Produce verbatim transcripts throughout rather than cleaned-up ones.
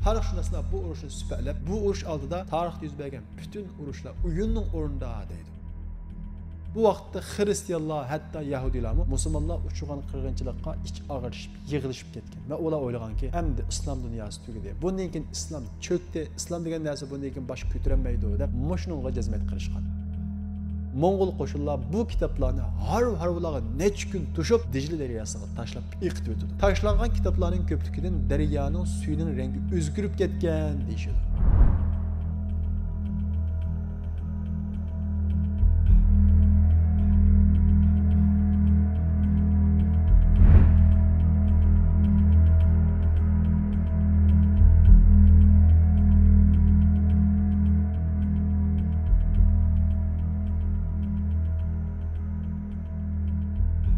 تارىخشۇناسلار بۇ ئۇرۇشنى سۈپەتلەپ، بۇ ئۇرۇش ئالدىدا تارىختا يۈز بەرگەن پۈتۈن ئۇرۇشلار ئويۇننىڭ ئورنىدا دەيدۇ. بۇ ۋاقىتتا خىرىستىيانلار، ھەتتا يەھۇدىيلارمۇ مۇسۇلمانلار ئۇچرىغان قىرغىنچىلىققا ئىچ ئاغرىتىشىپ، يىغلىشىپ كەتكەن ۋە ئۇلار ئويلىغانكى، ئەمدى ئىسلام دۇنياسى تۈگىدى، بۇندىن كېيىن ئىسلام چۆكتى، ئىسلام دېگەن نەرسە بۇندىن كېيىن باش كۆتۈرەلمەيدۇ دەپ مۇشۇنىڭغا جەزمەت قىلىشقان. موڭغۇل قوشۇنلار بۇ كىتابلارنى ھارۋا-ھارۋىلارغا نەچچە كۈن توشۇپ، دىجلە دەرياسىغا تاشلاپ ئېقىتىۋېتىدۇ. تاشلانغان كىتابلارنىڭ كۆپلۈكىدىن دەريانىڭ سۈيىنىڭ رەڭگى ئۆزگىرىپ كەتكەن دېيىشىدۇ.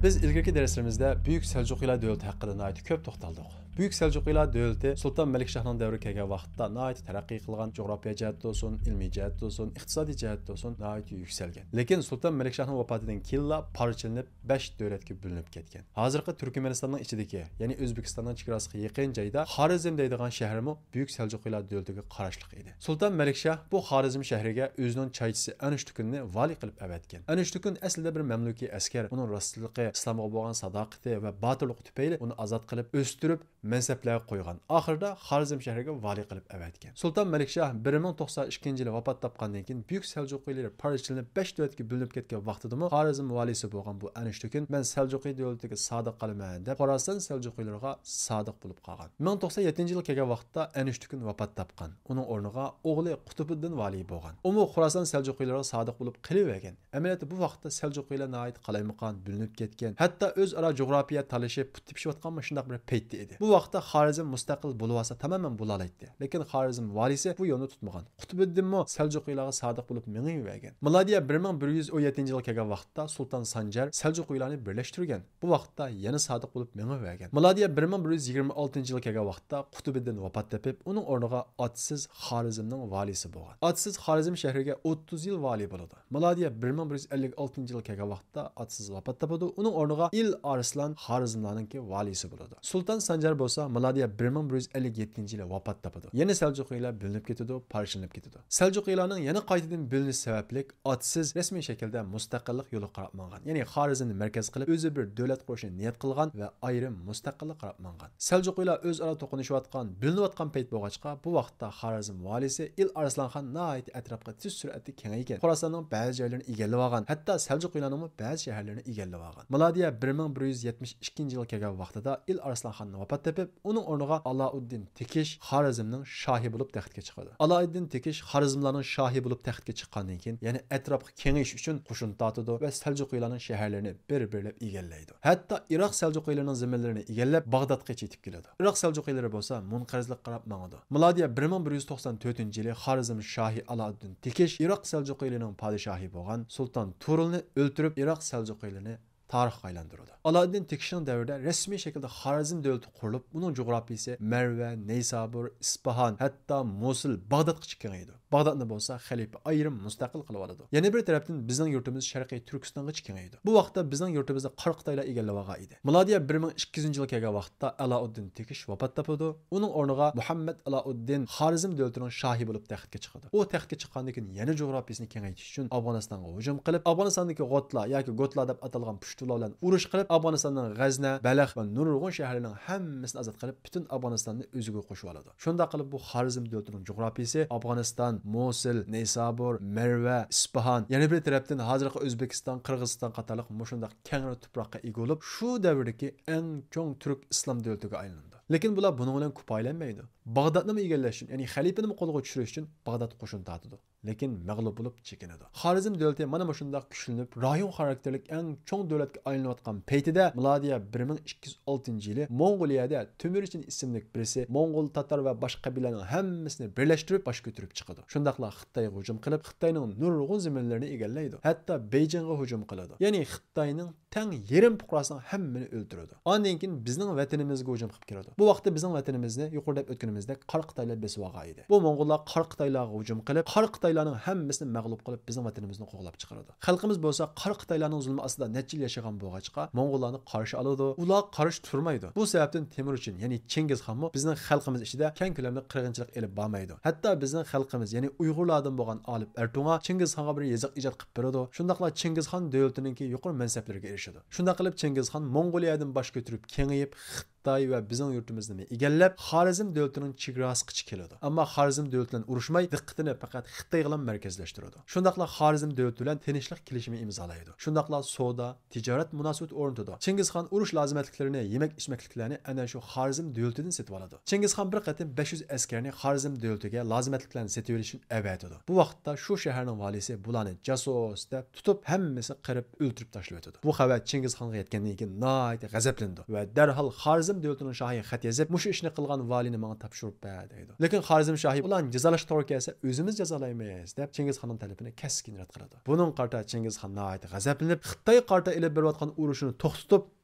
بىز ئىلگىرىكى دەرسلىرىمىزدە بۈيۈك سەلجۇقىلار دۆلىتى ھەققىدە ناھايىتى كۆپ توختالدۇق. بۈيۈك سەلجۇقىلار دۆلىتى سۇلتان مەلىكشاھنىڭ دەۋرىگە كەلگەن ۋاقىتتا ناھايىتى تەرەققىي قىلغان، جۇغراپىيە جەھەتتە بولسۇن، ئىلمىي جەھەتتە بولسۇن، ئىقتىسادىي جەھەتتە بولسۇن ناھايىتى يۈكسەلگەن. لېكىن سۇلتان مەلىكشاھنىڭ ۋاپاتىدىن كېيىنلا پارچىلىنىپ، بەش دۆلەتكە بۆلۈنۈپ كەتكەن. ھازىرقى تۈركمەنىستاننىڭ ئىچىدىكى، يەنى ئۆزبېكىستاننىڭ چېگراسىغا يېقىن جايدا خارىزم دەيدىغان شەھەرمۇ بۈيۈك سەلجۇقىلار دۆلىتىگە قاراشلىق ئىدى. سۇلتان مەلىكشاھ بۇ خارىزم شەھىرىگە ئۆزىنىڭ چايچىسى ئەنشتۇكۇننى ۋالىي قىلىپ ئەۋەتكەن. ئەنشتۇكۇن ئەسلىدە بىر مەملۇكىي ئەسكەر، ئۇنىڭ راستلىقى، ئىسلامغا بولغان ساداقىتى ۋە باتۇرلۇقى تۈپەيلى ئۇنى ئازاد قىلىپ ئۆستۈرۈپ، مەنسەپلەرگە قويغان. ئاخىرىدا خارىزم شەھىرىگە ۋالىي قىلىپ ئەۋەتكەن. سۇلتان مەلىكشاھ بىر مىڭ توقسان ئىككىنچى يىلى ۋاپات تاپقاندىن كېيىن، بۈيۈك سەلجۇقىلار پارچىلىنىپ، بەش دۆلەتكە بۆلۈنۈپ كەتكەن ۋاقتىدىمۇ خارىزم ۋالىيسى بولغان بۇ ئەنشتۇكىن، مەن سەلجۇقى دۆلىتىگە سادىق قالىمەن دەپ، خوراسان سەلجۇقىلىرىغا سادىق بولۇپ قالغان. مىڭ توقسان يەتتىنچى يىلى كەلگەن ۋاقىتتا ئەنشتۇكىن ۋاپات تاپقان. ئۇنىڭ ئورنىغا ئوغلى قۇتۇبىددىن ۋالىي بولغان. ئۇمۇ خوراسان سەلجۇقىلىرىغا سادىق بولۇپ قېلىۋەرگەن. ئەمەلىيەتتە بۇ ۋاقىتتا سەلجۇقىلار ناھايىتى قالايمىقان، بۆلۈنۈپ كەتكەن، ھەتتا ئۆزئارا جۇغراپىيە تالىشىپ، پۇت تېپىشىۋاتقان مۇشۇنداق بىر پەيتتە ئىدى. بۇ ۋاقىتتا خارىزم مۇستەقىل بولۇۋالسا تامامەن بولالايتتى. لېكىن خارىزم ۋالىيسى بۇ يولنى تۇتمىغان. قۇتۇبىددىنمۇ سەلجۇقىلارغا سادىق بولۇپ مېڭىۋەرگەن. مىلادىيە بىر مىڭ بىر يۈز ئون يەتتىنچى يىلغا كەلگەن ۋاقىتتا سۇلتان سانجار سەلجۇقىلارنى بىرلەشتۈرگەن. بۇ ۋاقىتتا يەنە سادىق بولۇپ مېڭىۋەرگەن. مىلادىيە بىر مىڭ بىر يۈز يىگىرمە ئالتىنچى يىلى كەلگەن ۋاقىتتا قۇتۇبىددىن ۋاپات تېپىپ، ئۇنىڭ ئورنىغا ئاتىسىز خارىزمنىڭ ۋالىيسى بولغان. ئاتىسىز خارىزم شەھىرىگە ئوتتۇز يىل ۋالىي بولىدۇ. مىلادىيە بىر مىڭ بىر يۈز ئەللىك ئالتىنچى يىلى كەلگەن ۋاقىتتا ئاتىسىز ۋاپات تاپىدۇ. ئۇنىڭ ئورنىغا ئىل ئارسلان خارىزملارنىڭكى ۋالىيسى بولىدۇ. سۇلتان سانجار بولسا مىلادىيە بىر مىڭ بىر يۈز ئەللىك يەتتىنچى يىلى ۋاپات تاپىدۇ. يەنە سەلجۇقىلار بۆلۈنۈپ كېتىدۇ، پارچىلىنىپ كېتىدۇ. سەلجۇقىلارنىڭ يەنە قايتىدىن بۆلۈنۈشى سەۋەبلىك ئاتىسىز رەسمىي شەكىلدە مۇستەقىللىق يولىغا قاراپ ماڭغان. يەنى خارىزمنى مەركەز قىلىپ ئۆزى بىر دۆلەت قۇرۇشنى نىيەت قىلغان ۋە ئايرىم مۇستەقىللىققا قاراپ ماڭغان. سەلجۇقىلار ئۆزئارا توقۇنۇشۇۋاتقان، بۆلۈنۈۋاتقان پەيت بولغاچقا، بۇ ۋاقىتتا خارىزم ۋالىيسى ئىل ئارسلانخان ناھايىتى ئەتراپقا تېز سۈرئەتتە كېڭەيگەن. خوراساننىڭ بەزى جايلىرىنى ئىگىلىۋالغان، ھەتتا سەلجۇقىلارنىڭمۇ بەزى شەھەرلىرىنى ئىگىلىۋالغان. مىلادىيە بىر مىڭ بىر يۈز يەتمىش ئىككىنچى يىلى كەلگەن ۋاقتىدا ئىل ئارسلانخان ۋاپات تېپىپ، ئۇنىڭ ئورنىغا ئالاؤددىن تېكىش خارىزمنىڭ شاھى بولۇپ تەختكە چىقىدۇ. ئالاؤددىن تېكىش خارىزملارنىڭ شاھى بولۇپ تەختكە چىققاندىن كېيىن، يەنە ئەتراپقا كېڭىيىش ئۈچۈن قوشۇن تارتىدۇ ۋە سەلجۇقىلارنىڭ شەھەرلىرىنى بىر-بىرلەپ ئىگىلەيدۇ. ھەتتا ئىراق سەلجۇقىلىرىنىڭ زېمىنلىرىنى ئىگىلەپ، باغدادقىچە يېتىپ كېلىدۇ. ئىراق سەلجۇقىلىرى بولسا مۇنقەرزلىككە قاراپ ماڭىدۇ. مىلادىيە بىر مىڭ بىر يۈز توقسان تۆتىنچى يىلى خارىزم شاھى ئالاؤددىن تېكىش ئىراق سەلجۇقىلىرىنىڭ پادىشاھى بولغان سۇلتان تۇرۇلنى ئۆلتۈرۈپ، ئىراق سەلجۇقىلىرىنى تارىخقا ئايلاندۇرىدۇ. ئالاؤددىن تېكىشنىڭ دەۋرىدە رەسمىي شەكىلدە خارىزم دۆلىتى قۇرۇلۇپ، ئۇنىڭ جۇغراپىيىسى مەرۋە، نەيسابۇر، ئىسپاھان، ھەتتا موسۇل، باغدادقىچە كېڭىيىدۇ. باغدادنى بولسا خەلىپە ئايرىم مۇستەقىل قىلىۋالىدۇ. يەنە بىر تەرەپتىن بىزنىڭ يۇرتىمىز شەرقىي تۈركىستانغىچە كېڭىيىدۇ. بۇ ۋاقىتتا بىزنىڭ يۇرتىمىزنى قارا خىتايلار ئىگىلىۋالغان ئىدى. مىلادىيە بىر مىڭ ئىككى يۈزىنچى يىلى كەلگەن ۋاقىتتا ئالاؤددىن تېكىش ۋاپات تاپىدۇ. ئۇنىڭ ئورنىغا مۇھەممەد ئالاؤددىن خارىزم دۆلىتىنىڭ شاھى بولۇپ تەختكە چىقىدۇ. ئۇ تەختكە چىققاندىن كېيىن يەنە جۇغراپىيىسىنى كېڭەيتىش ئۈچۈن ئافغانىستانغا ھۇجۇم قىلىپ، ئافغانىستاندىكى غوتلار ياكى گوتلار دەپ ئاتالغان پۇشتۇلار بىلەن ئۇرۇش قىلىپ، ئافغانىستاننىڭ غەزنە، بەلخ ۋە نۇرغۇن شەھەرلىرىنىڭ ھەممىسىنى ئازاد قىلىپ، پۈتۈن ئافغانىستاننى ئۆزىگە قوشۇۋالىدۇ. شۇنداق قىلىپ، بۇ خارىزم دۆلىتىنىڭ جۇغراپىيىسى ئافغانىستان، موسۇل، نەيسابۇر، مەرۋە، ئىسپاھان، يەنە بىر تەرەپتىن ھازىرقى ئۆزبېكىستان، قىرغىزىستان قاتارلىق مۇشۇنداق كەڭرى تۇپراققا ئىگە بولۇپ، شۇ دەۋردىكى ئەڭ چوڭ تۈرك ئىسلام دۆلىتىگە ئايلىنىدۇ. لېكىن بۇلار بۇنىڭ بىلەن كۇپايىلەنمەيدۇ. باغدادنىمۇ ئىگىلەش ئۈچۈن، يەنى خەلىپىنىمۇ قولغا چۈشۈرۈش ئۈچۈن باغدادقا قوشۇن تارتىدۇ. لېكىن مەغلۇپ بولۇپ چېكىنىدۇ. خارىزم دۆلىتى مانا مۇشۇنداق كۈچلىنىپ، رايون خاراكتېرلىك ئەڭ چوڭ دۆلەتكە ئايلىنىۋاتقان پەيتىدە، مىلادىيە بىر مىڭ ئىككى يۈز ئالتىنچى يىلى موڭغۇلىيەدە تۆمۈرچىن ئىسىملىك بىرسى موڭغۇل، تاتار ۋە باشقا قەبىلىلەرنىڭ ھەممىسىنى بىرلەشتۈرۈپ باش كۆتۈرۈپ چىقىدۇ. شۇنداقلا خىتايغا ھۇجۇم قىلىپ، خىتاينىڭ نۇرغۇن زېمىنلىرىنى ئىگىلەيدۇ. ھەتتا بېيجىڭغا ھۇجۇم قىلىدۇ. يەنى خىتاينىڭ تەڭ يېرىم پۇقراسىنىڭ ھەممىنى ئۆلتۈرىدۇ. ئاندىن كېيىن بىزنىڭ ۋەتىنىمىزگە ھۇجۇم قىلىپ كىرىدۇ. بۇ ۋاقىتتا بىزنىڭ ۋەتىنىمىزنى يۇقىرىدا ئۆتكىنىمىزدەك قارا خىتايلار بېسىۋالغان ئىدى. بۇ موڭغۇللار قارا خىتايلارغا ھۇجۇم قىلىپ، قارا خىتايلارنىڭ ھەممىسىنى مەغلۇپ قىلىپ، بىزنىڭ ۋەتىنىمىزنى قوغلاپ چىقىرىدۇ. خەلقىمىز بولسا قارا خىتايلارنىڭ زۇلمى ئاستىدا نەچچە يىل ياشىغان بولغاچقا، موڭغۇللارنى قارشى ئالىدۇ. ئۇلار قارشى تۇرمايدۇ. بۇ سەۋەبتىن تېمۇرچىن، يەنى چىڭگىزخانمۇ بىزنىڭ خەلقىمىز ئىچىدە كەڭ كۆلەملىك قىرغىنچىلىق ئېلىپ بارمايدۇ. ھەتتا بىزنىڭ خەلقىمىز، يەنى ئۇيغۇرلاردىن بولغان ئالىپ ئەرتۇڭغا چىڭگىزخانغا بىر يېزىق ئىجاد قىلىپ بېرىدۇ. شۇنداقلا چىڭگىزخان دۆلىتىنىڭكى يۇقىرى مەنسەپلىرىگە ئېرىشىدۇ. شۇنداق قىلىپ چىڭگىزخان موڭغۇلىيەدىن باش كۆتۈرۈپ كېڭىيىپ، خىتاي ۋە بىزنىڭ يۇرتىمىزنىمۇ ئىگىلەپ، خارىزم دۆلىتىنىڭ چېگراسىغىچە كېلىدۇ. ئەمما خارىزم دۆلىتى بىلەن ئۇرۇشماي، دىققىتىنى پەقەت خىتايغىلا مەركەزلەشتۈرىدۇ. شۇنداقلا خارىزم دۆلىتى بىلەن تىنچلىق كېلىشىمى ئىمزالايدۇ. شۇنداقلا سودا، تىجارەت مۇناسىۋىتى ئورنىتىدۇ. چىڭگىزخان ئۇرۇش لازىمەتلىكلىرىنى، يېمەك-ئىچمەكلىكلەرنى ئەنە شۇ خارىزم دۆلىتىدىن سېتىۋالىدۇ. چىڭگىزخان بىر قېتىم بەش يۈز ئەسكەرنى خارىزم دۆلىتىگە لازىمەتلىكلەرنى سېتىۋېلىش ئۈچۈن ئەۋەتىدۇ. بۇ ۋاقىتتا شۇ شەھەرنىڭ ۋالىيسى بۇلارنى جاسۇس دەپ تۇتۇپ، ھەممىسى قىرىپ، ئۆلتۈرۈپ تاشلىۋېتىدۇ. بۇ خەۋەر چىڭگىزخانغا يەتكەندىن كېيىن ناھايىتى غەزەپلىنىدۇ ۋە دەرھال خارىزم دۆلىتىنىڭ شاھىغا خەت يېزىپ، مۇشۇ ئىشنى قىلغان ۋالىينى ماڭا تاپشۇرۇپ بەر، دەيدۇ. لېكىن خارىزم شاھى، ئۇلارنى جازالاشقا توغرا كەلسە، ئۆزىمىز جازالايمىز، دەپ چىڭگىزخاننىڭ تەلىپىنى كەسكىن رەت قىلىدۇ. بۇنىڭغا قارىتا چىڭگىزخان ناھايىتى غەزەپلىنىپ، خىتايغا قارىتا ئېلىپ بېرىۋاتقان ئۇرۇشىنى توختىتىپ،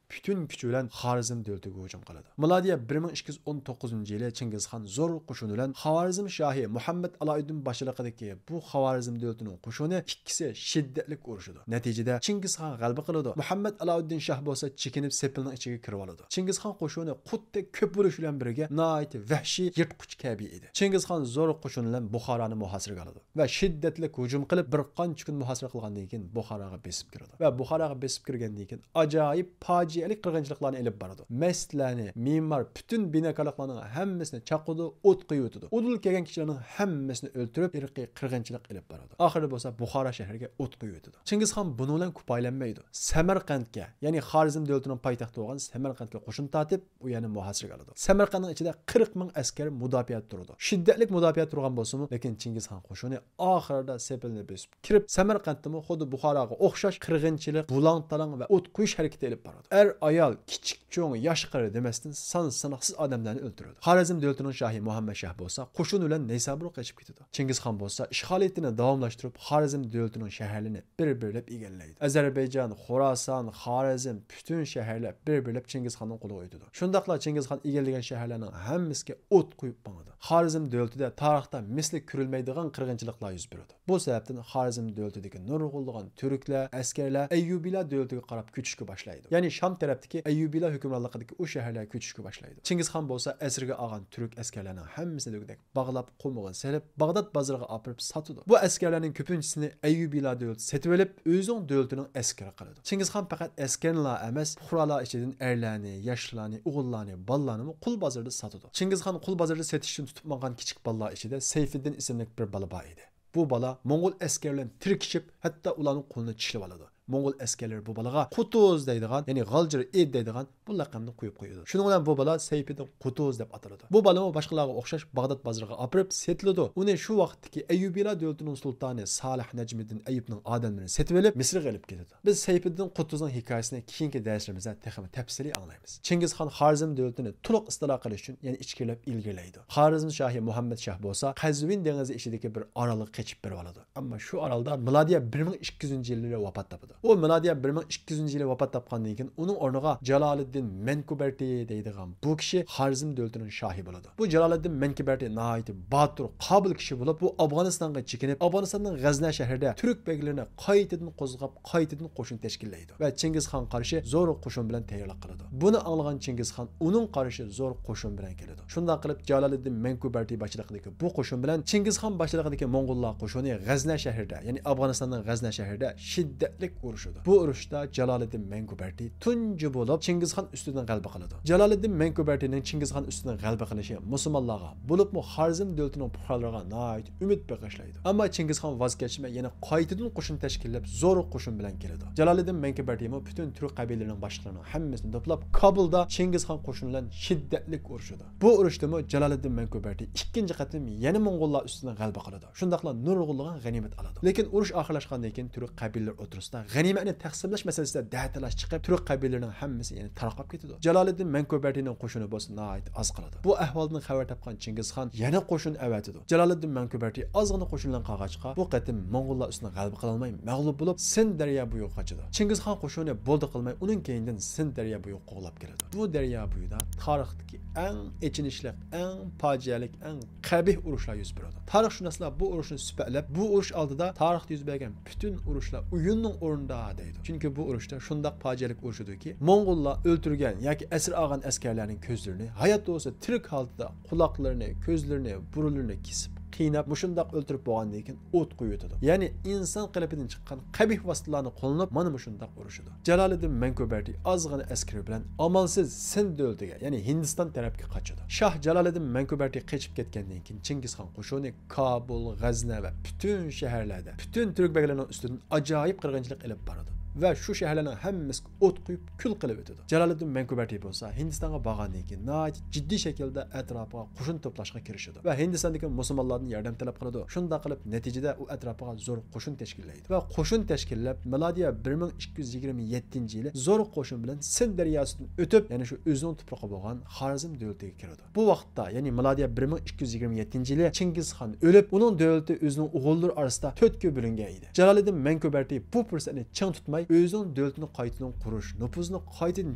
پۈتۈن كۈچى بىلەن خارىزم دۆلىتىگە ھۇجۇم قىلىدۇ. مىلادىيە بىر مىڭ ئىككى يۈز ئون توققۇزىنچى يىلى چىڭگىزخان زور قوشۇن بىلەن خارىزم شاھى مۇھەممەد ئالائۇددىن باشچىلىقىدىكى بۇ خارىزم دۆلىتىنىڭ قوشۇنى ئىككىسى شىددەتلىك ئۇرۇشىدۇ. نەتىجىدە چىڭگىزخان غەلىبە قىلىدۇ. مۇھەممەد ئالائۇددىن شاھ بولسا چېكىنىپ سېپىلنىڭ ئىچىگە كىرىۋالىدۇ. چىڭگىزخان قوشۇنى خۇددى كۆپ بولۇش بىلەن بىرگە ناھايىتى ۋەھشىي يىرتقۇچ كەبى ئىدى. چىڭگىزخان زور قوشۇن بىلەن بۇخارانى مۇھاسىرىگە ئالىدۇ ۋە شىددەتلىك ھۇجۇم قىلىپ، بىر قانچە كۈن مۇھاسىرە قىلغاندىن كېيىن بۇخاراغا بېسىپ كىرىدۇ. ۋە بۇخاراغا بېسىپ كىرگەندىن كېيىن ئاجايىپ پاجىئەلىك قىرغىنچىلىقلارنى ئېلىپ بارىدۇ. مەسچىتلەرنى، مىمار، پۈتۈن بىناكارلىقلارنىڭ ھەممىسىنى چاقىدۇ، ئوتقا يۇتىدۇ. ئۇدۇل كەلگەن كىشىلەرنىڭ ھەممىسىنى ئۆلتۈرۈپ، ئىرقىي قىرغىنچىلىق ئېلىپ بارىدۇ. ئاخىرىدا بولسا بۇخارا شەھىرىگە ئوتقا يۇتىدۇ. چىڭگىزخان بۇنىڭ بىلەن كۇپايىلەنمەيدۇ. سەمەرقەنتكە، يەنى خارىزم دۆلىتىنىڭ پايتەختى بولغان سەمەرقەنتكە قوشۇن تارتىپ، ئۇ يەرنى مۇھاسىرىگە ئالىدۇ. سەمەرقەنتنىڭ ئىچىدە قىرىق مىڭ ئەسكەر مۇداپىئەدە تۇرىدۇ. شىددەتلىك مۇداپىئەدە تۇرغان بولسىمۇ، لېكىن چىڭگىزخان قوشۇنى ئاخىرىدا سېپىلنى بېسىپ كىرىپ، سەمەرقەنتتىمۇ خۇددى بۇخاراغا ئوخشاش قىرغىنچىلىق، بۇلاڭ-تالاڭ ۋە ئوت قويۇش ھەرىكىتى ئېلىپ بارىدۇ. ئەر-ئايال، كىچىك-چوڭ، ياش-قېرى دېمەستىن سان-ساناقسىز ئادەملەرنى ئۆلتۈرىدۇ. خارەزم دۆلىتىنىڭ شاھى مۇھەممەد شاھ بولسا قوشۇنى بىلەن نەيسابۇرغا قېچىپ كېتىدۇ. چىڭگىزخان بولسا ئىشغالىيىتىنى داۋاملاشتۇرۇپ، خارەزم دۆلىتىنىڭ شەھەرلىرىنى بىر-بىرلەپ ئىگىلەيدۇ. ئەزەربەيجان، خوراسان، خارەزم، پۈتۈن شەھەرلەر بىر-بىرلەپ چىڭگىزخاننىڭ قولىغا ئۆتىدۇ. شۇنداقلا چىڭگىزخان ئىگىلىگەن شەھەرلەرنىڭ ھەممىسىگە ئوت قويۇپ ماڭىدۇ. خارىزم دۆلىتىدە تارىختا مىسلى كۆرۈلمەيدىغان قىرغىنچىلىقلار يۈز بېرىدۇ. بۇ سەۋەبتىن خارىزم دۆلىتىدىكى نۇرغۇنلىغان تۈركلەر، ئەسكەرلەر ئەييۇبىيلار دۆلىتىگە قاراپ كۆچۈشكە باشلايدۇ. يەنى شام تەرەپتىكى ئەييۇبىيلار ھۆكۈمرانلىقىدىكى ئۇ شەھەرلەرگە كۆچۈشكە باشلايدۇ. چىڭگىزخان بولسا ئەسىرگە ئالغان تۈرك ئەسكەرلەرنىڭ ھەممىسىنى دېگۈدەك باغلاپ، قومىغا سېلىپ، باغداد بازىرىغا ئاپىرىپ ساتىدۇ. بۇ ئەسكەرلەرنىڭ كۆپىنچىسىنى ئەييۇبىيلار دۆلىتى سېتىۋېلىپ، ئۆزىنىڭ دۆلىتىنىڭ ئەسكىرى قىلىدۇ. چىڭگىزخان پەقەت ئەسكەرنىلا ئەمەس، پۇقرالار ئىچىدىن ئەرلەرنى، ياشلارنى، ئوغۇللارنى، بالىلارنىمۇ قۇل بازىرىدا ساتىدۇ. چىڭگىزخان قۇل بازىرىدا سېتىشتىن تۇتۇپ ماڭغان كىچىك بالىلار ئىچىدە سەيفىددىن ئىسىملىك بىر بالا بار ئىدى. بۇ بالا موڭغۇل ئەسكەرلىرىنى تىركىشىپ، ھەتتا ئۇلارنىڭ قولىنى چىشلىۋالىدۇ. موڭغۇل ئەسكەرلىرى بۇ بالىغا قۇتۇز دەيدىغان، يەنى غالجىر ئىد دەيدىغان بۇ لەقەمنى قويۇپ قويىدۇ. شۇنىڭ بىلەن بۇ بالا سەيپىدىن قۇتۇز دەپ ئاتىلىدۇ. بۇ بالىمۇ باشقىلارغا ئوخشاش باغداد بازىرىغا ئاپىرىپ سېتىلىدۇ. ئۇنى شۇ ۋاقىتتىكى ئەييۇبىيلار دۆلىتىنىڭ سۇلتانى سالىھ نەجمىدىن ئەييۇبنىڭ ئادەملىرى سېتىۋېلىپ، مىسىرغا ئېلىپ كېتىدۇ. بىز سەيپىدىن قۇتۇزنىڭ ھېكايىسىنى كېيىنكى دەرسلىرىمىزدە تېخىمۇ تەپسىلىي ئاڭلايمىز. چىڭگىزخان خارىزم دۆلىتىنى تولۇق ئىستىلا قىلىش ئۈچۈن يەنە ئىچكىرىلەپ ئىلگىرىلەيدۇ. خارىزم شاھى مۇھەممەد شاھ بولسا قەزۋىن دېڭىزى ئىچىدىكى بىر ئارالغا قېچىپ بېرىۋالىدۇ. ئەمما شۇ ئارالدا مىلادىيە بىر مىڭ ئىككى يۈزىنچى يىللىرى ۋاپات تاپىدۇ. ئۇ مىلادىيە بىر مىڭ ئىككى يۈزىنچى يىلى ۋاپات تاپقاندىن كېيىن، ئۇنىڭ ئورنىغا جالالىددىن مەنكۇبەرتى دەيدىغان بۇ كىشى خارىزم دۆلىتىنىڭ شاھى بولىدۇ. بۇ جالالىددىن مەنكىبەرتى ناھايىتى باتۇر، قابىل كىشى بولۇپ، بۇ ئافغانىستانغا چېكىنىپ، ئافغانىستاننىڭ غەزنە شەھىرىدە تۈرك بەگلىرىنى قايتىدىن قوزغاپ، قايتىدىن قوشۇن تەشكىللەيدۇ ۋە چىڭگىزخانغا قارشى زور قوشۇن بىلەن تەييارلىق قىلىدۇ. بۇنى ئاڭلىغان چىڭگىزخان ئۇنىڭغا قارشى زور قوشۇن بىلەن كېلىدۇ. شۇنداق قىلىپ، جالالىددىن مەنكۇبەرتى باشچىلىقىدىكى بۇ قوشۇن بىلەن چىڭگىزخان باشچىلىقىدىكى موڭغۇللار قوشۇنى غەزنە شەھىرىدە، يەنى ئافغانىستاننىڭ غەزنە شەھىرىدە شىددەتلىك ئۇرۇشىدۇ. بۇ ئۇرۇشتا جالالىددىن مەنكۇبەرتى تۇنجى بولۇپ چىڭگىزخان ئۈستىدىن غەلىبە قىلىدۇ. جالالىددىن مەنكۇبەرتىنىڭ چىڭگىزخان ئۈستىدىن غەلىبە قىلىشى مۇسۇلمانلارغا، بولۇپمۇ خارىزم دۆلىتىنىڭ پۇقرالىرىغا ناھايىتى ئۈمىد بېغىشلايدۇ. ئەمما چىڭگىزخان ۋاز كەچمەي، يەنە قايتىدىن قوشۇن تەشكىللەپ، زور قوشۇن بىلەن كېلىدۇ. جالالىدىن مەنكىبەرتىمۇ پۈتۈن تۈرك قەبىلىلىرىنىڭ باشلىقلىرىنىڭ ھەممىسىنى توپلاپ، كابۇلدا چىڭگىزخان قوشۇنى بىلەن شىددەتلىك ئۇرۇشىدۇ. بۇ ئۇرۇشتىمۇ جالالىدىن مەنكۇبەرتى ئىككىنچى قېتىم يەنە موڭغۇللار ئۈستىدىن غەلىبە قىلىدۇ. شۇنداقلا نۇرغۇنلىغان غەنىيمەت ئالىدۇ. لېكىن ئۇرۇش ئاخىرلاشقاندىن كېيىن تۈرك قەبىلىلىرى ئوتتۇرىسىدا غەنىيمەتنى تەقسىملەش مەسىلىسىدە دەتالاش چىقىپ، تۈرك قەبىلىلىرىنىڭ ھەممىسى يەنە تارقاپ كېتىدۇ. جالالىدىن مەنكۇبەرتىنىڭ قوشۇنى بولسا ناھايىتى ئاز قالىدۇ. بۇ ئەھۋالدىن خەۋەر تاپقان چىڭگىزخان يەنە قوشۇن ئەۋەتىدۇ. جالالىدىن مەنكۇبەرتى ئازغىنا قوشۇن بىلەن قالغاچقا، بۇ قېتىم موڭغۇللار ئۈستىدىن غەلىبە قىلالماي، مەغلۇپ بولۇپ، سىند دەريا بويىغا قاچىدۇ. چىڭگىزخان قوشۇنى بولدى قىلماي، ئۇنىڭ كەينىدىن سىند دەريا بويىغا قوغلاپ كېلىدۇ. بۇ دەريا بويىدا تارىختىكى ئەڭ ئېچىنىشلىق، ئەڭ پاجىئەلىك، ئەڭ قەبىھ ئۇرۇشلار يۈز بېرىدۇ. تارىخشۇناسلار بۇ ئۇرۇشنى سۈپەتلەپ، بۇ ئۇرۇش ئالدىدا تارىختا يۈز بەرگەن پۈتۈن ئۇرۇشلار ئويۇننىڭ ئورنىدا دەيدۇ. چۈنكى بۇ ئۇرۇشتا شۇنداق پاجىئەلىك ئۇرۇش ئىدىكى، موڭغۇللار ئۆلتۈرگەن ياكى ئەسىر ئالغان ئەسكەرلەرنىڭ كۆزلىرىنى، ھايات بولسا تىرىك ھالىتىدە قۇلاقلىرىنى، كۆزلىرىنى، بۇرۇنلىرىنى كېسىپ، قىيناپ، مۇشۇنداق ئۆلتۈرۈپ بولغاندىن كېيىن ئوت قويۇۋېتىدۇ. يەنى ئىنسان قېلىپىدىن چىققان قەبىھ ۋاسىتىلەرنى قوللىنىپ، مانا مۇشۇنداق ئۇرۇشىدۇ. جالالىدىن مەنكۇبەرتى ئازغىنا ئەسكىرى بىلەن ئامالسىز سىند دۆلىتىگە، يەنى ھىندىستان تەرەپكە قاچىدۇ. شاھ جالالىدىن مەنكۇبەرتى قېچىپ كەتكەندىن كېيىن، چىڭگىزخان قوشۇنى كابۇل، غەزنە ۋە پۈتۈن شەھەرلەردە پۈتۈن تۈرك بەگلىرىنىڭ ئۈستىدىن ئاجايىپ قىرغىنچىلىق ئېلىپ بارىدۇ ۋە شۇ شەھەرلەرنىڭ ھەممىسىگە ئوت قويۇپ، كۈل قىلىۋېتىدۇ. جالالىدىن مەنكۇبەرتى بولسا ھىندىستانغا بارغاندىن كېيىن ناھايىتى جىددىي شەكىلدە ئەتراپىغا قوشۇن توپلاشقا كىرىشىدۇ ۋە ھىندىستاندىكى مۇسۇلمانلاردىن ياردەم تەلەپ قىلىدۇ. شۇنداق قىلىپ، نەتىجىدە ئۇ ئەتراپىغا زور قوشۇن تەشكىللەيدۇ ۋە قوشۇن تەشكىللەپ، مىلادىيە بىر مىڭ ئىككى يۈز يىگىرمە يەتتىنچى يىلى زور قوشۇن بىلەن سىند دەرياسىدىن ئۆتۈپ، يەنە شۇ ئۆزىنىڭ تۇپرىقى بولغان خارزم دۆلىتىگە كىرىدۇ. بۇ ۋاقىتتا، يەنى مىلادىيە بىر مىڭ ئىككى يۈز يىگىرمە يەتتىنچى يىلى چىڭگىزخان ئۆلۈپ، ئۇنىڭ دۆلىتى ئۆزىنىڭ ئوغۇللىرى ئارىسىدا تۆتكە بۆلۈنگەن ئىدى. جالالىدىن مەنكۇبەرتى بۇ پۇرسەتنى چىڭ تۇتماي، ئۆزىنىڭ دۆلىتىنى قايتىدىن قۇرۇش، نوپۇزىنى قايتىدىن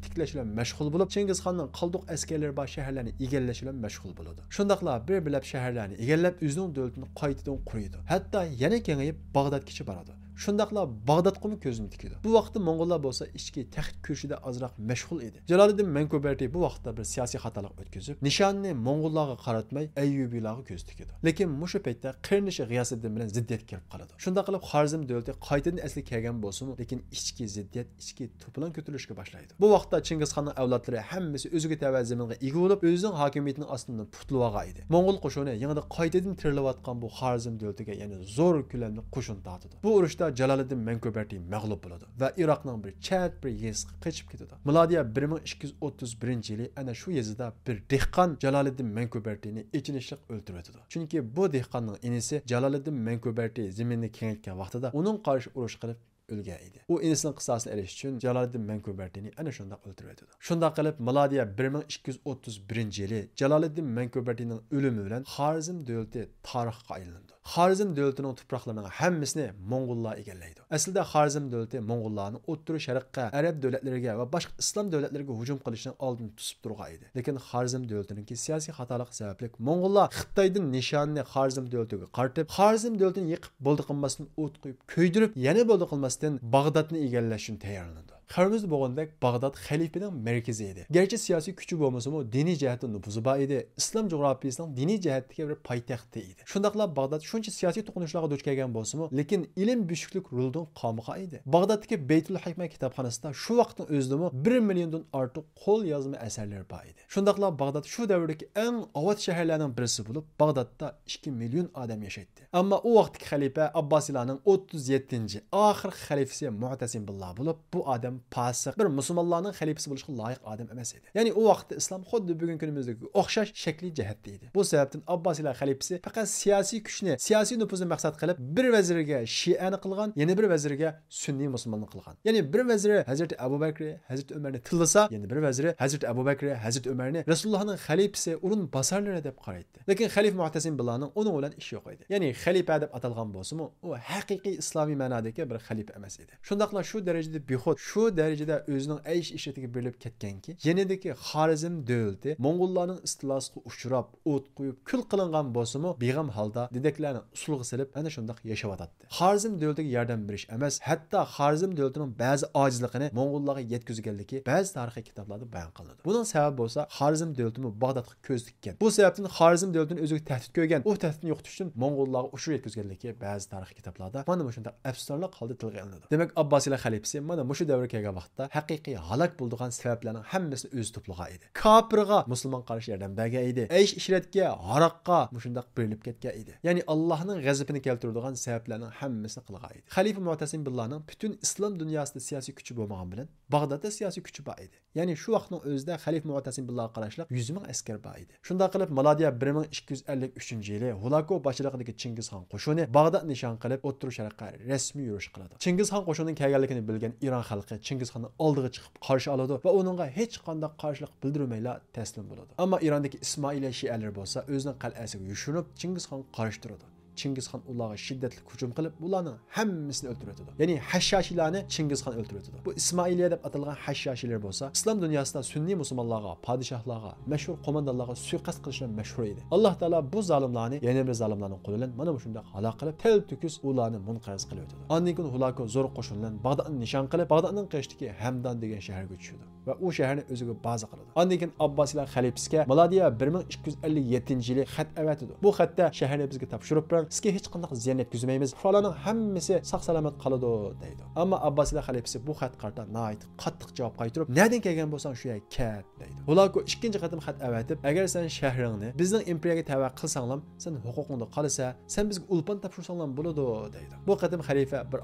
تىكلەش بىلەن مەشغۇل بولۇپ، چىڭگىزخاننىڭ قالدۇق ئەسكەرلىرى بار شەھەرلەرنى ئىگىلەش بىلەن مەشغۇل بولىدۇ. شۇنداقلا بىر-بىرلەپ شەھەرلەرنى ئىگىلەپ، ئۆزىنىڭ دۆلىتىنى قايتىدىن قۇرۇيدۇ. ھەتتا يەنە كېڭىيىپ، باغدادقىچە بارىدۇ. شۇنداقلا باغدادقىمۇ كۆزىنى تىكىدۇ. بۇ ۋاقىتتا موڭغۇللار بولسا ئىچكى تەخت كۈرىشىدە ئازراق مەشغۇل ئىدى. جالالىدىن مەنكۇبەرتى بۇ ۋاقىتتا بىر سىياسىي خاتالىق ئۆتكۈزۈپ، نىشانىنى موڭغۇللارغا قاراتماي، ئەييۇبىيلارغا كۆز تىكىدۇ. لېكىن مۇشۇ پەيتتە قېرىندىشى غىياسىدىن بىلەن زىددىيەتكە كىرىپ قالىدۇ. شۇنداق قىلىپ، خارزم دۆلىتى قايتىدىن ئەسلىگە كەلگەن بولسىمۇ، لېكىن ئىچكى زىددىيەت، ئىچكى توپىلاڭ كۆتۈرۈلۈشكە باشلايدۇ. بۇ ۋاقىتتا چىڭگىزخاننىڭ ئەۋلادلىرى ھەممىسى ئۆزىگە تەۋە زېمىنغا ئىگە بولۇپ، ئۆزىنىڭ ھاكىمىيىتىنىڭ ئاستىدىن پۇتلىۋالغان ئىدى. موڭغۇل قوشۇنى يېڭىدا قايتىدىن تىرىلىۋاتقان بۇ خارزم دۆلىتىگە يەنە زور كۆلەمدە قوشۇن تارتىدۇ. بۇ ئۇرۇشتا جالالىدىن مەنكۇبەرتى مەغلۇپ بولىدۇ ۋە ئىراقنىڭ بىر چەت بىر يېزىسىغا قېچىپ كېتىدۇ. مىلادىيە بىر مىڭ ئىككى يۈز ئوتتۇز بىرىنچى يىلى ئەنە شۇ يېزىدا بىر دېھقان جالالىدىن مەنكۇبەرتىنى ئېچىنىشلىق ئۆلتۈرۈۋېتىدۇ. چۈنكى بۇ دېھقاننىڭ ئىنىسى جالالىدىن مەنكۇبەرتى زېمىننى كېڭەيتكەن ۋاقتىدا ئۇنىڭغا قارشى ئۇرۇش قىلىپ، ئۆلگەن ئىدى. ئۇ ئىنىسىنىڭ قىساسىنى ئېلىش ئۈچۈن جالالىدىن مەنكۇبەرتىنى ئەنە شۇنداق ئۆلتۈرۈۋېتىدۇ. شۇنداق قىلىپ، مىلادىيە بىر مىڭ ئىككى يۈز ئوتتۇز بىرىنچى يىلى جالالىدىن مەنكۇبەرتىنىڭ ئۆلۈمى بىلەن خارزم دۆلىتى تارىخقا ئايلىنىدۇ. خارزم دۆلىتىنىڭ تۇپراقلىرىنىڭ ھەممىسىنى موڭغۇللار ئىگىلەيدۇ. ئەسلىدە خارزم دۆلىتى موڭغۇللارنى ئوتتۇرا شەرققە، ئەرەب دۆلەتلىرىگە ۋە باشقا ئىسلام دۆلەتلىرىگە ھۇجۇم قىلىشنىڭ ئالدىنى توسۇپ تۇرغان ئىدى. لېكىن خارزم دۆلىتىنىڭكى سىياسىي خاتالىقى سەۋەبلىك موڭغۇللار خىتايدىن نىشانىنى خارزم دۆلىتىگە قارىتىپ، خارزم دۆلىتىنى يېقىپ، بولدى قىلماستىن ئوت قويۇپ كۆيدۈرۈپ، يەنە بولدى قىلماستىن باغدادنى ئىگىلەش ئۈچۈن تەييارلىنىدۇ. خەۋىرىمىزدە بولغاندەك، باغداد خەلىپىنىڭ مەركىزى ئىدى. گەرچە سىياسىي كۈچى بولمىسىمۇ، دىنىي جەھەتتە نوپۇزى بار ئىدى. ئىسلام جۇغراپىيىسىنىڭ دىنىي جەھەتتىكى بىر پايتەختى ئىدى. شۇنداقلا باغداد شۇنچە سىياسىي توقۇنۇشلارغا دۇچ كەلگەن بولسىمۇ، لېكىن ئىلىم بۆشۈكلۈك رولىدىن قالمىغان ئىدى. باغدادتىكى بەيتۇل ھېكمە كىتابخانىسىدا شۇ ۋاقىتنىڭ ئۆزىدىمۇ بىر مىليوندىن ئارتۇق قول يازما ئەسەرلىرى بار ئىدى. شۇنداقلا باغداد شۇ دەۋردىكى ئەڭ ئاۋات شەھەرلەرنىڭ بىرسى بولۇپ، باغدادتا ئىككى مىليون ئادەم ياشايتتى. ئەمما ئۇ ۋاقىتتىكى خەلىپە ئابباسىيلارنىڭ ئوتتۇز يەتتىنچى، ئاخىرقى خەلىپىسى مۇئتەسىم بىللا بولۇپ، بۇ ئادەم پاسىق، بىر مۇسۇلمانلارنىڭ خەلىپىسى بولۇشقا لايىق ئادەم ئەمەس ئىدى. يەنى ئۇ ۋاقىتتا ئىسلام خۇددى بۈگۈنكى كۈنىمىزدىكى ئوخشاش شەكلى جەھەتتە ئىدى. بۇ سەۋەبتىن ئابباسىيلار خەلىپىسى پەقەت سىياسىي كۈچنى، سىياسىي نوپۇزنى مەقسەت قىلىپ، بىر ۋەزىرگە شىئەنى قىلغان، يەنە بىر ۋەزىرگە سۈننىي مۇسۇلماننى قىلغان. يەنى بىر ۋەزىرى ھەزرىتى ئەبۇ بەكرى، ھەزرىتى ئۆمەرنى تىللىسا، يەنە بىر ۋەزىرى ھەزرىتى ئەبۇ بەكرى، ھەزرىتى ئۆمەرنى رەسۇلۇللاھنىڭ خەلىپىسى، ئورۇنباسارلىرى دەپ قارايتتى. لېكىن خەلىپە مۇئتەسىم بىللانىڭ ئۇنىڭ بىلەن ئىشى يوق ئىدى. يەنى خەلىپە دەپ ئاتالغان بولسىمۇ، ئۇ ھەقىقىي ئىسلامىي مەنادىكى بىر خەلىپە ئەمەس ئىدى. شۇنداقلا شۇ دەرىجىدە بىخۇد، شۇ دەرىجىدە ئۆزىنىڭ ئەيش ئىشرىتىگە بېرىلىپ كەتكەنكى، يېنىدىكى خارزم دۆلىتى موڭغۇللارنىڭ ئىستىلاسىغا ئۇچراپ، ئوت قويۇپ، كۈل قىلىنغان بولسىمۇ، بىغەم ھالدا دېدەكلەرنى ئۇسسۇلغا سېلىپ، ئەنە شۇنداق ياشاۋاتاتتى. خارزم دۆلىتىگە ياردەم بېرىش ئەمەس، ھەتتا خارزم دۆلىتىنىڭ بەزى ئاجىزلىقىنى موڭغۇللارغا يەتكۈزگەنلىكى بەزى تارىخىي كىتابلاردا بايان قىلىنىدۇ. بۇنىڭ سەۋەبى بولسا، خارزم دۆلىتىمۇ باغدادقا كۆز تىككەن. بۇ سەۋەبتىن خارزم دۆلىتىنى ئۆزىگە تەھدىت كۆرگەن، ئۇ تەھدىتنى يوقىتىش ئۈچۈن موڭغۇللارغا ئۇچۇر يەتكۈزگەنلىكى بەزى تارىخىي كىتابلاردا مانا مۇشۇنداق ئەپسانىلىك ھالدا تىلغا ئېلىنىدۇ. دېمەك، ئابباسىيلار خەلىپىسى مانا مۇشۇ دەۋرگە كەلگەن ۋاقىتتا ھەقىقىي ھالاك بولىدىغان سەۋەبلەرنىڭ ھەممىسىنى ئۆزى توپلىغان ئىدى. كاپىرغا مۇسۇلمانغا قارشى ياردەم بەرگەن ئىدى. ئەيش ئىشرەتكە، ھاراققا مۇشۇنداق بېرىلىپ كەتكەن ئىدى. يەنى ئاللاھنىڭ غەزىپىنى كەلتۈرىدىغان سەۋەبلەرنىڭ ھەممىسىنى قىلغان ئىدى. خەلىپە مۇئتەسىم بىللانىڭ پۈتۈن ئىسلام دۇنياسىدا سىياسىي كۈچى بولمىغان بىلەن، باغدادتا سىياسىي كۈچى بار ئىدى. يەنى شۇ ۋاقىتنىڭ ئۆزىدە خەلىپە مۇئتەسىم بىللاغا قاراشلىق يۈز مىڭ ئەسكەر بار ئىدى. شۇنداق قىلىپ، مىلادىيە بىر مىڭ ئىككى يۈز ئەللىك ئۈچىنچى يىلى ھۇلاكو باشچىلىقىدىكى چىڭگىزخان قوشۇنى باغدادنى نىشان قىلىپ، ئوتتۇرا شەرققە رەسمىي يۈرۈش قىلىدۇ. چىڭگىزخان قوشۇنىنىڭ كەلگەنلىكىنى بىلگەن ئىران خەلقى چىڭگىزخاننىڭ ئالدىغا چىقىپ قارشى ئالىدۇ ۋە ئۇنىڭغا ھېچقانداق قارشىلىق بىلدۈرمەيلا تەسلىم بولىدۇ. ئەمما ئىراندىكى ئىسمائىلىيە شىئەلىرى بولسا ئۆزىنىڭ قەلئەسىگە يوشۇرۇنۇپ، چىڭگىزخانغا قارشى تۇرىدۇ. چىڭگىزخان ئۇلارغا شىددەتلىك ھۇجۇم قىلىپ، ئۇلارنىڭ ھەممىسىنى ئۆلتۈرۈۋېتىدۇ. يەنى ھەششاشىلارنى چىڭگىزخان ئۆلتۈرۈۋېتىدۇ. بۇ ئىسمائىلىيە دەپ ئاتالغان ھەششاشىلار بولسا ئىسلام دۇنياسىدا سۈننىي مۇسۇلمانلارغا، پادىشاھلارغا، مەشھۇر قوماندانلارغا سۇيىقەست قىلىش بىلەن مەشھۇر ئىدى. ئاللاھ تائالا بۇ زالىملارنى يەنە بىر زالىملارنىڭ قولى بىلەن مانا مۇشۇنداق ھالاك قىلىپ، تەلتۆكۈس ئۇلارنى مۇنقەرز قىلىۋېتىدۇ. ئاندىن كېيىن ھۇلاكو زور قوشۇن بىلەن باغدادنى نىشان قىلىپ، باغدادنىڭ قېشىدىكى ھەمدان دېگەن شەھەرگە چۈشىدۇ ۋە ئۇ شەھەرنى ئۆزىگە بازا قىلىدۇ. ئاندىن كېيىن ئابباسىيلار خەلىپىسىگە مىلادىيە بىر مىڭ ئىككى يۈز ئەللىك يەتتىنچى يىلى خەت ئەۋەتىدۇ. بۇ خەتتە، «شەھەرنى بىزگە تاپشۇرۇپ بېرىڭ، سىزگە ھېچقانداق زىيان يەتكۈزمەيمىز، پۇقرالارنىڭ ھەممىسى ساق-سالامەت قالىدۇ» دەيدۇ. ئەمما ئابباسىيلار خەلىپىسى بۇ خەتكە قارىتا ناھايىتى قاتتىق جاۋاب قايتۇرۇپ، «نەدىن كەلگەن بولساڭ شۇ يەرگە كەت» دەيدۇ. ھۇلاكو ئىككىنچى قېتىم خەت ئەۋەتىپ، «ئەگەر سەن شەھىرىڭنى بىزنىڭ ئىمپېرىيەگە تەۋە قىلساڭلام، سەن ھوقۇقۇڭدا قالىسەن، سەن بىزگە ئولپان تاپشۇرساڭلام بولىدۇ» دەيدۇ. بۇ قېتىم خەلىپە بىر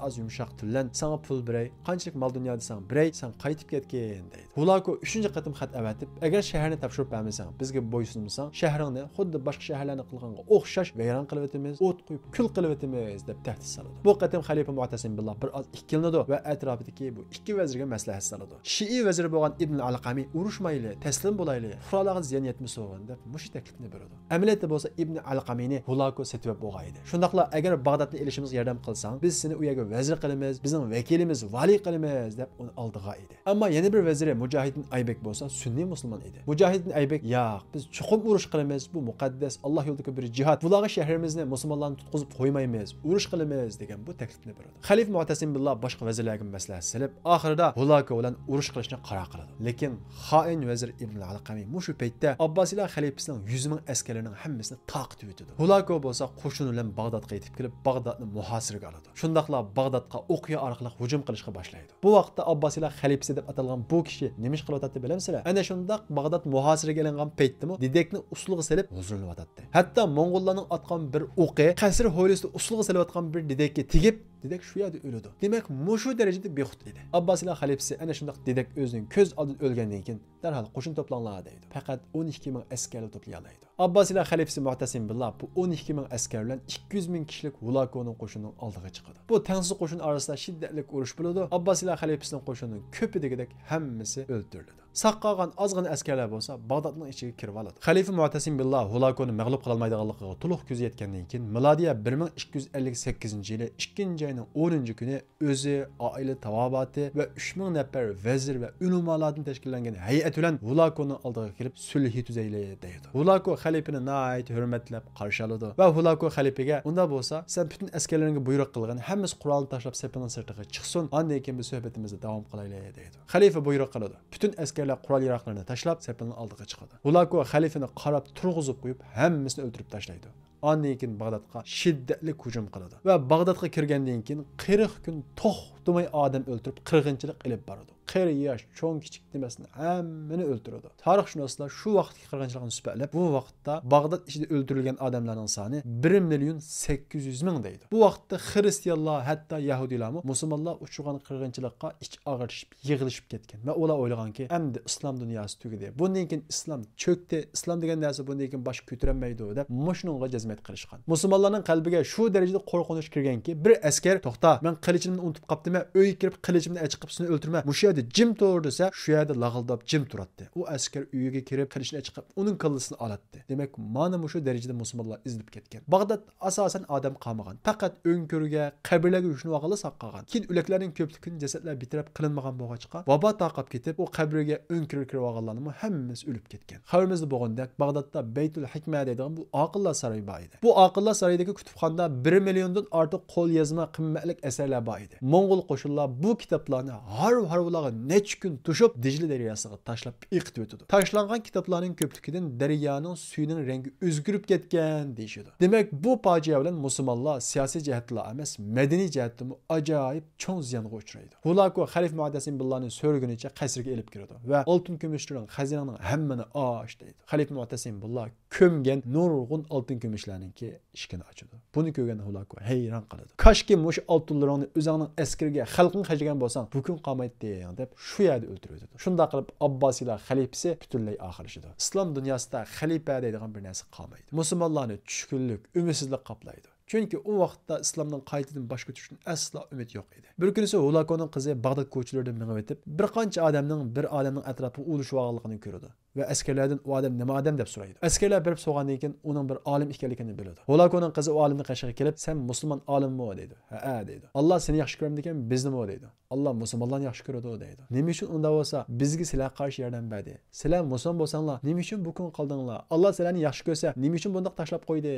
ئاز يۇمشاق تىل بىلەن، «ساڭا پۇل بېرەي، قانچىلىك مال-دۇنيا دېسەڭ بېرەي، سەن قايتىپ كەتكىن» دەيدۇ. ھۇلاكو ئۈچىنچى قېتىم خەت ئەۋەتىپ، «ئەگەر شەھەرنى تاپشۇرۇپ بەرمىسەڭ، بىزگە بويسۇنمىساڭ، شەھىرىڭنى خۇددى باشقا شەھەرلەرنى قىلغانغا ئوخشاش ۋەيران قىلىۋېتىمىز، ئوت قويۇپ كۈل قىلىۋېتىمىز» دەپ تەھدىت سالىدۇ. بۇ قېتىم خەلىپە مۇئتەسىم بىللا بىر ئاز ئىككىلىنىدۇ ۋە ئەتراپىدىكى بۇ ئىككى ۋەزىرگە مەسلىھەت سالىدۇ. شىئى ۋەزىرى بولغان ئىبن ئەلقەمى، «ئۇرۇشمايلى، تەسلىم بولايلى، پۇقرالارغا زىيان يەتمىسۇن» دەپ مۇشۇ تەكلىپنى بېرىدۇ. ئەمەلىيەتتە بولسا ئىبن ئەلقەمىنى ھۇلاكو سېتىۋەپ بولغان ئىدى. «شۇنداقلا ئەگەر باغدادنى ئېلىشىمىزغا ياردەم قىلساڭ، بىز سېنى ئۇ يەرگە ۋەزىر قىلىمىز، بىزنىڭ ۋەكىلىمىز، ۋالىي قىلىمىز» دەپ ئۇنى ئالدىغان ئىدى. ئەمما يەنە بىر ۋەزىرى مۇجاھىدىن ئەيبەك بولسا سۈننىي مۇسۇلمان ئىدى. مۇجاھىدىن ئەيبەك، «ياق، بىز چوقۇم ئۇرۇش قىلىمىز، بۇ مۇقەددەس ئاللا يولىدىكى بىر جىھاد، بۇلارغا شەھىرىمىزنى، مۇسۇلمانلارنى تۇتقۇزۇپ قويمايمىز، ئۇرۇش قىلىمىز» دېگەن بۇ تەكلىپنى بېرىدۇ. خەلىپە مۇئتەسىم بىللا باشقا ۋەزىرلەرگە مەسلىھەت سېلىپ، ئاخىرىدا ھۇلاكو بىلەن ئۇرۇش قىلىشنى قارار قىلىدۇ. لېكىن خائىن ۋەزىر ئىبن ئەلقەمى مۇشۇ پەيتتە ئابباسىيلار خەلىپىسىنىڭ يۈز مىڭ ئەسكەرلىرىنىڭ ھەممىسىنى تارقىتىۋېتىدۇ. ھۇلاكو بولسا قوشۇنى بىلەن باغدادقا يېتىپ كېلىپ، باغدادنى مۇھاسىرىگە ئالىدۇ. شۇنداقلا باغدادقا ئوقيا ئارقىلىق ھۇجۇم قىلىشقا باشلايدۇ. بۇ ۋاقىتتا ئابباسىيلار خەلىپىسى دەپ ئاتالغان بۇ كىشى نېمە ئىش قىلىۋاتاتتى بىلەمسىلەر؟ ئەنە شۇنداق باغداد مۇھاسىرىگە ئېلىنغان پەيتتىمۇ دېدەكنى ئۇسسۇلغا سېلىپ ھۇزۇرلىنىۋاتاتتى. ھەتتا موڭغۇللارنىڭ ئاتقان بىر ئوقى قەسىر ھويلىسىدا ئۇسسۇلغا سېلىۋاتقان بىر دېدەككە تېگىپ، دېدەك شۇ يەردە ئۆلىدۇ. دېمەك، مۇشۇ دەرىجىدە بىخۇد ئىدى. ئابباسىيلار خەلىپىسى ئەنە شۇنداق دېدەك ئۆزىنىڭ كۆز ئالدىدا ئۆلگەندىن كېيىن، دەرھال قوشۇن توپلاڭلار دەيدۇ. پەقەت ئون ئىككى مىڭ ئەسكەرلا توپلىيالايدۇ. ئابباسىيلار خەلىپىسى مۇئتەسىم بىللا بۇ ئون ئىككى مىڭ ئەسكەر بىلەن ئىككى يۈز مىڭ كىشىلىك ھۇلاكونىڭ قوشۇنىنىڭ ئالدىغا چىقىدۇ. بۇ تەڭسىز قوشۇن ئارىسىدا شىددەتلىك ئۇرۇش بولىدۇ. ئابباسىيلار خەلىپىسىنىڭ قوشۇنىنىڭ كۆپى دېگۈدەك ھەممىسى ئۆلتۈرۈلىدۇ. ساق قالغان ئازغىنا ئەسكەرلەر بولسا باغدادنىڭ ئىچىگە كىرىۋالىدۇ. خەلىپە مۇئتەسىم بىللا ھۇلاكونى مەغلۇپ قىلالمايدىغانلىقىغا تولۇق كۆزى يەتكەندىن كېيىن، مىلادىيە بىر مىڭ ئىككى يۈز ئەللىك سەككىزىنچى يىلى ئىككىنچى ئاينىڭ ئونىنچى كۈنى ئۆزى، ئائىلە تاۋابىئاتى ۋە ئۈچ مىڭ نەپەر ۋەزىر ۋە ئۆلىمالاردىن تەشكىللەنگەن ھەيئەت بىلەن ھۇلاكونىڭ ئالدىغا كېلىپ سۈلھى تۈزەيلى دەيدۇ. ھۇلاكو خەلىپىنى ناھايىتى ھۆرمەتلەپ قارشى ئالىدۇ ۋە ھۇلاكو خەلىپىگە، ئۇنداق بولسا سەن پۈتۈن ئەسكەرلىرىڭگە بۇيرۇق قىلغىن، ھەممىسى قورالنى تاشلاپ سېپىنىڭ سىرتىغا چىقسۇن، ئاندىن كېيىن بىز سۆھبىتىمىزنى داۋام قىلايلى دەيدۇ. خەلىپە بۇيرۇق قىلىدۇ. پۈتۈن ئەسكەرلەر قورال-ياراغلىرىنى تاشلاپ سېپىنىڭ ئالدىغا چىقىدۇ. ھۇلاكو خەلىپىنى قاراپ تۇرغۇزۇپ قويۇپ ھەممىسىنى ئۆلتۈرۈپ تاشلايدۇ. ئاندىن كېيىن باغدادقا شىددەتلىك ھۇجۇم قىلىدۇ ۋە باغدادقا كىرگەندىن كېيىن قىرىق كۈن توختىماي ئادەم ئۆلتۈرۈپ، قىرغىنچىلىق ئېلىپ بارىدۇ. قېرى-ياش، چوڭ-كىچىك دېمەستىن ھەممىنى ئۆلتۈرىدۇ. تارىخشۇناسلار شۇ ۋاقىتتىكى قىرغىنچىلىقنى سۈپەتلەپ، بۇ ۋاقىتتا باغداد ئىچىدە ئۆلتۈرۈلگەن ئادەملەرنىڭ سانى بىر مىليون سەككىز يۈز مىڭ دەيدۇ. بۇ ۋاقىتتا خىرىستىيانلار، ھەتتا يەھۇدىيلارمۇ مۇسۇلمانلار ئۇچرىغان قىرغىنچىلىققا ئىچ ئاغرىتىشىپ، يىغلىشىپ كەتكەن ۋە ئۇلار ئويلىغانكى، ئەمدى ئىسلام دۇنياسى تۈگىدى، بۇندىن كېيىن ئىسلام چۆكتى، ئىسلام دېگەن نەرسە بۇندىن كېيىن باش كۆتۈرەلمەيدۇ دەپ مۇشۇنىڭغا جەزم قىلىشقان. مۇسۇلمانلارنىڭ قەلبىگە شۇ دەرىجىدە قورقۇنچ كىرگەنكى، بىر ئەسكەر، «توختا، مەن قىلىچىمنى ئۇنتۇپ قاپتىمەن، ئۆيگە كىرىپ قىلىچىمنى ئەچىقىپ سېنى ئۆلتۈرىمەن، مۇشۇ يەردە جىم تۇر» دېسە، شۇ يەردە لاغىلداپ جىم تۇراتتى. ئۇ ئەسكەر ئۆيىگە كىرىپ قىلىچنى ئەچىقىپ ئۇنىڭ كاللىسىنى ئالاتتى. دېمەك، مانا مۇشۇ دەرىجىدە مۇسۇلمانلار ئېزىلىپ كەتكەن. باغدادتا ئاساسەن ئادەم قالمىغان. پەقەت ئۆڭكۈرگە، قەبرىلەرگە يوشۇنۇۋالغانلا ساق قالغان. كېيىن ئۆلۈكلەرنىڭ كۆپلۈكىدىن جەسەتلەر بىتەرەپ قىلىنمىغان بولغاچقا، ۋابا تارقاپ كېتىپ، ئۇ قەبرىگە، ئۆڭكۈرگە كىرىۋالغانلارنىمۇ ھەممىسى ئۆلۈپ كەتكەن. خەۋىرىمىزدە بولغىنىدەك، باغدادتا بەيتۇل ھېكمە دەيدىغان بۇ ئاقىللار سارىيى بار ئىدى. بۇ ئاقىللار سارىيىدىكى كۇتۇپخانىدا بىر مىليوندىن ئارتۇق قوليازما قىممەتلىك ئەسەرلەر بار ئىدى. موڭغۇل قوشۇنلار بۇ كىتابلارنى ھارۋا-ھارۋىلارغا ئوتقا نەچچە كۈن توشۇپ، دىجلە دەرياسىغا تاشلاپ ئېقىتىۋېتىدۇ. تاشلانغان كىتابلارنىڭ كۆپلۈكىدىن دەريانىڭ سۈيىنىڭ رەڭگى ئۆزگىرىپ كەتكەن دېيىشىدۇ. دېمەك، بۇ پاجىئە بىلەن مۇسۇلمانلار سىياسىي جەھەتتىلا ئەمەس، مەدەنىي جەھەتتىمۇ ئاجايىپ چوڭ زىيانغا ئۇچرايدۇ. ھولاكو خەلىپە مۇئتەسىم بىللانى سۆرىگۈنىچە قەسرىگە ئېلىپ كىرىدۇ ۋە ئالتۇن كۈمۈشلىرىڭ، خەزىنەڭنىڭ ھەممىنى ئاچ دەيدۇ. خەلىپە مۇئتەسىم بىللا كۆمگەن نۇرغۇن ئالتۇن كۈمۈشلەرنىڭكى ئىشىكىنى ئاچىدۇ. بۇنى كۆرگەن ھولاكو ھەيران قالىدۇ. كاشكى مۇشۇ ئالتۇنلىرىڭنى ئۆزۈڭنىڭ ئەسكىرىگە، خەلقىڭگە خەجلىگەن بولساڭ، بۇ كۈن قالمايتتىڭ، دەپ شۇ يەردە ئۆلتۈرۈۋېتىدۇ. شۇنداق قىلىپ ئابباسىيلار خەلىپىسى پۈتۈنلەي ئاخىرلىشىدۇ. ئىسلام دۇنياسىدا خەلىپە دەيدىغان بىر نەرسە قالمايدۇ. مۇسۇلمانلارنى چۈشكۈنلۈك، ئۈمىدسىزلىك قاپلايدۇ. چۈنكى ئۇ ۋاقىتتا ئىسلامنىڭ قايتىدىن باش كۆتۈرۈشىدىن ئەسلا ئۈمىد يوق ئىدى. بىر كۈنىسى ھولاكونىڭ قىزى باغداد كوچىلىرىدا مېڭىۋېتىپ، بىر قانچە ئادەمنىڭ بىر ئادەمنىڭ ئەتراپىغا ئۇۋۇلىشىۋالغانلىقىنى كۆرىدۇ ۋە ئەسكەرلەردىن ئۇ ئادەم نېمە ئادەم دەپ سورايدۇ. ئەسكەرلەر بېرىپ سورىغاندىن كېيىن ئۇنىڭ بىر ئالىم ئىكەنلىكىنى بىلىدۇ. ھولاكونىڭ قىزى ئۇ ئالىمنىڭ قېشىغا كېلىپ، سەن مۇسۇلمان ئالىممۇ؟ دەيدۇ. ھەئە، دەيدۇ. ئاللا سېنى ياخشى كۆرەمدىكىن، بىزنىمۇ؟ دەيدۇ. ئاللا مۇسۇلمانلارنى ياخشى كۆرىدۇ، دەيدۇ. نېمە ئۈچۈن ئۇنداق بولسا، بىزگە سىلەر قارشى ياردەم بەردى؟ سىلەر مۇسۇلمان بولساڭلار، نېمە ئۈچۈن بۇ كۈنگە قالدىڭلار؟ ئاللا سىلەرنى ياخشى كۆرسە، نېمە ئۈچۈن بۇنداق تاشلاپ قويدى؟